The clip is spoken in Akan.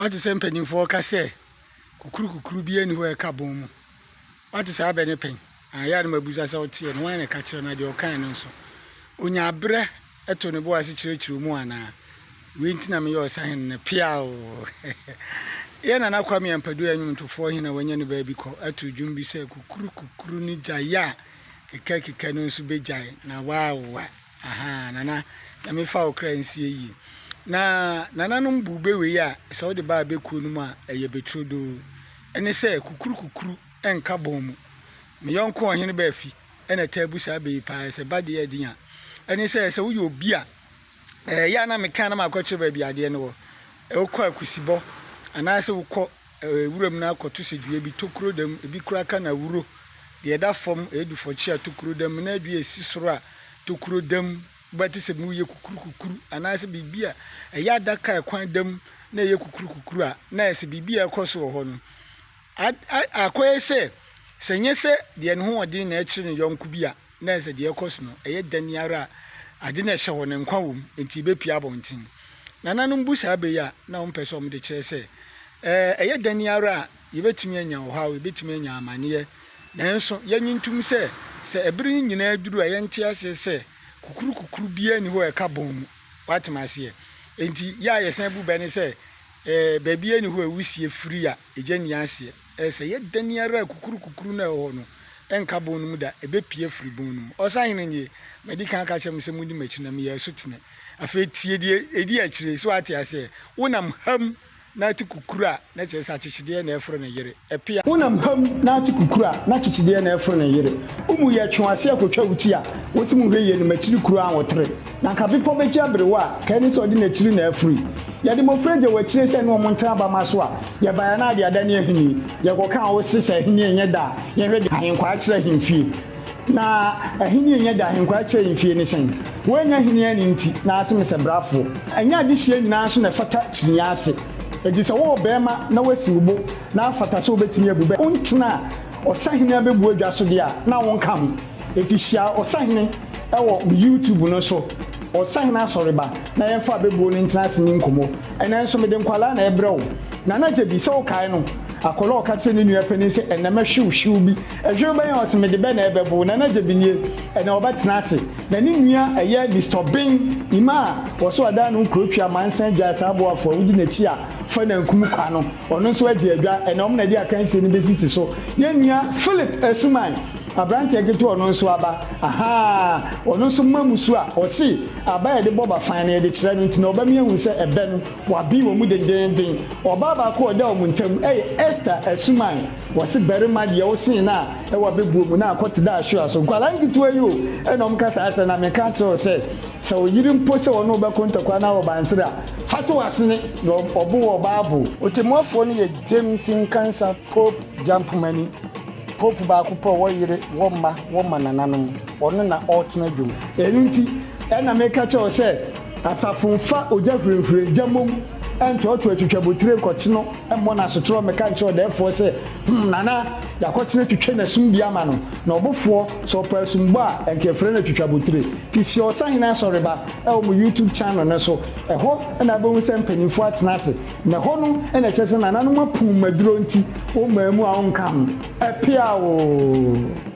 Woate sɛ mpanimfoɔ ka sɛ, Kukurukukuru biara nni hɔ a ɛka bɔn mu. Woate saa bɛ no pɛn? Ɛyɛ a na mabisa sɛ woteɛ no, hwan na ɛka kyerɛ no, na deɛ ɔkae no nso, ɔnya berɛ to ne bo ase kyerɛkyerɛ mu anaa? Wei nti na meyɛ ɔsahene no, peaw! Yɛn Nana Kwame Ampadu a ɛyɛ nnwomtofoɔ hene a wanya ne baabi kɔ ato dwom bi sɛ, Kukurukukuru no gyae a, kekakeka no nso bɛgyae, na waawa. Ahaa Nana, Nyame fa wo kra nsie yie. Na nananom bu bɛ wei a, sɛ wode ba abɛkuo no mu a, ɛyɛ bɛturodoo. Ɛne sɛ, kukuru kukuru nka bɔn mu. Me yɔnko ɔhene Baafi na ɛtaa bu saa bɛ yi paa, sɛ ba deɛ ɛden a. Ɛne sɛ, sɛ woyɛ obi a, ɛyɛ a na meka na makɔkyerɛ baabi adeɛ no wɔ. Wokɔ akusibɔ anaasɛ wokɔ wuram no akɔto sɛ dua bi tokuro da mu, ebi koraa ka na wuro. Deɛ ɛda fam, ɛyɛ dufɔkye a tokuro da mu, na dua a ɛsi soro a tokuro da mu. Wobɛte sɛ mu yɛ kukurukukuru anaasɛ biribi a ɛyɛ adaka a ɛkwan da mu na ɛyɛ kukurukukuru a, na ɛyɛ sɛ biribi a ɛrekɔ so wɔ hɔ no. Akɔyɛ sɛ, sɛ ɛnyɛ sɛ deɛ ne ho wɔ den na ɛkyere ne yɔnko bi a, na ɛsɛ deɛ ɛkɔ so no, ɛyɛ dɛn ara a, ade no a ɛhyɛ hɔ no, nkwa wom, enti ebepue abɔnten. Nananom bu saa bɛ yi a, na wɔmpɛ sɛ wɔde kyerɛ sɛ, ɛɛ, ɛyɛ dɛn ara a, yebetumi anya ɔhaw, yebetumi anya amanneɛ, nanso yɛnnye ntom sɛ, sɛ ɛbere no nyinaa duru a, yɛnte aseɛ sɛ kukurukukuru biara nni hɔ a ɛka bɔn mu. Woate me aseɛ? Enti, yɛ a yɛsan bu bɛ ne sɛ, ɛɛ, baabiara nni hɔ a wusie firi a egya nni aseɛ. Ɛɛ, sɛ ɛyɛ dɛn ara a, kukurukukuru no a ɛwɔ hɔ no, ɛnka bon no mu da, ɛbɛpue afiri bon no mu. Ɔsahene nie, madi kan aka akyerɛ mo sɛ monni m'akyi na meyɛ asutene. Afei tie deɛ ɛdi akyire, so woate aseɛ? Wonam ham na ate kukuru a, na kyerɛ sɛ akyekyedeɛ na ɛforo ne yere. Ɛpea. Wonam ham na ate kukuru a, na akyekyedeɛ na ɛforo ne yere. Wo mu yɛ twe w'ase akɔtwa wo ti a, wose monhwɛ yie no, m'akyiri kuro anwotere. Na anka bepɔ bɛkyi aberewa a, ka ɛne sɛ ɔde n'akyiri na afiri. Yɛde mmɔfra gya wɔ akyire sɛ ne wɔn ntena abama so a, yɛbaeɛ na ade adane ahennie. Yɛkɔkaa wo se sɛ ahennie nyɛ da a, yɛnhwɛ deɛ ahenkwaa kyerɛ ahemfie. Na ahennie nyɛ da ahenkwaa kyerɛ ahemfie ne sɛn? Woannya ahennie anni nti, na ase mesɛ brafoɔ. Ɛnyɛ adehyeɛ nyinaa nso na ɛfata kyiniiɛ ase. Enti sɛ wowɔ barima na woasi wo bo na afata sɛ wobɛtumi abu bɛ, wontena ɔsahene abɛbu adwa so deɛ a, na wonka ho. Enti hyia Ɔsahene wɔ me YouTube no so, Ɔsahene Asɔreba, na yɛmfa abɛbuo no ntena ase nni nkɔmmɔ. Ɛnnɛ nso mede nkwadaa na ɛrebrɛ wo. Nana Gyebi, sɛ wokae no, akwadaa a ɔka kyerɛɛ ne nua panin sɛ, Ɛnnɛ mɛhwe wo hwew bi. Ɛhwew bɛn a? Ɔse, Mede bɛ na ɛrebɛbo wo. Nana Gyebi nie, ɛnnɛ ɔbɛtena ase. Na ne nua ɛyɛ Mister Obeng, Ima a ɔso adan ne ho kurotwi amansan dwa saa aboafo a wodi n'akyi a fa nankum kwa no, ɔno nso agye adwa. Ɛnnɛ wɔn na ɛde akansie no bɛsisi so. Yɛn nua Philip Asuman. Abranteɛ ketewa ɔno nso aba ahaa ɔno nso ma mu so a ɔse aba a yɛde bɔ bafan no yɛde kyerɛ no nti na ɔba mi ahu sɛ ɛbɛ no waben wɔ mu dendeenden. Ɔbaa baako a ɔda wɔn ntam yɛ Esther Asuman wɔse barima deɛ wosen no a ɛwɔ abɛbuo mu na akɔ te dɛ ahwewa so. Nkwadaa nketewa yi o ɛna wɔn ka saa asɛm na meka akyerɛ wo sɛ sɛ wo yere mpo sɛ ɔne wo bɛko ntɔkwa anaa wɔ bansere a fa to w'asene na ɔbo wɔ ɔbaa bo. Otemmuafoɔ no yɛ James Nkansah Pope Gyampomani. Pope baako pɛ ɔwɔ yere, wɔ mma, wɔ mmanananom. Ɔno na ɔretena dwom. Ɛno nti na meka kyerɛ wo sɛ, asafo mfa ogya hurehure gya mmom ntoatoa twitwabotire nkɔkye no mmɔ no asotorɔ mmɛka nkyerɛ ɔdɛɛfoɔ sɛ, Hum, Nana, yɛakɔkyene atwitwa n'asum bi ama no, na ɔbofoɔ, sɛ ɔpɛ asumbɔ a, ɛnka yɛfrɛ no atwitwabotire. Nti hyia Ɔsahene Asɔreba wɔ mo YouTube channel no so. Ɛhɔ na wobɛhu sɛ mpanimfoɔ atena ase. Na ɛhɔ no na ɛkyerɛ sɛ nananom apum maduro nti wo mmaa mu a wonka ho. Ɛpeaw oo.